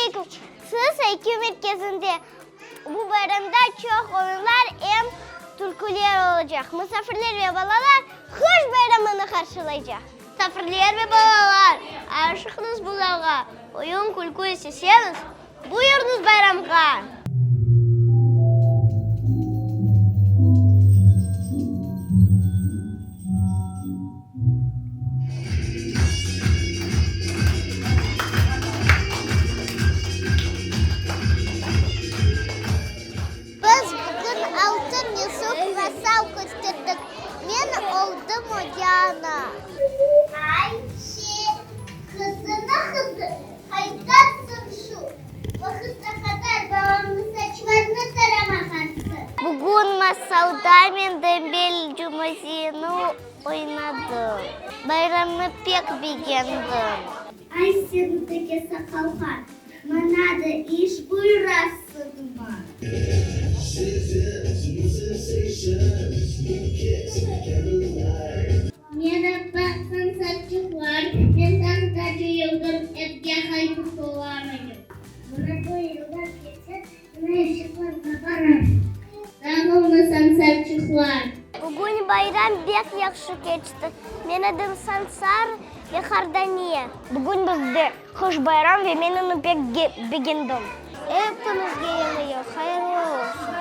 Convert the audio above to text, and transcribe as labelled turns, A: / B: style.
A: aleyküm! Siz IQ merkezinde. Bu bayramda çoq oyunlar em türküler olacaq. Musafirler ve balalar Qış bayramını qarşılaycaq. Musafirler ve balalar, aşıqıñız bu zalğa, oyun-külkü isteseñiz, buyurıñız bayramğa! Biz bugün Altın Yusuf masal kösterdik. Men oldım oca-ana. Ayşe, qızına qızı, qaytasıñ şu vaqıtqa qadar babamnıñ saçlarını taramağansıñ. Bugün masalda men Dembel Cumaziyeni oynadım. Bayramnı pek begendim. Ay, seni teke saqalğa, maña da iş buyurasıñmı? Meni baqsın saçıqlar, men tañda cıyıldım, evge qaytıp olamayım. Mına bu yıllar keçer, mına ışıqlar qapanır. Sağ olunız, sansarçıqlar! Bugün bayram bek yahşı keçti. Men adım Sansar ve Hardaniye. Bugün bizde Qış bayram ve men onı pek begendim. Epimizge yañı yıl hayırlı olsun!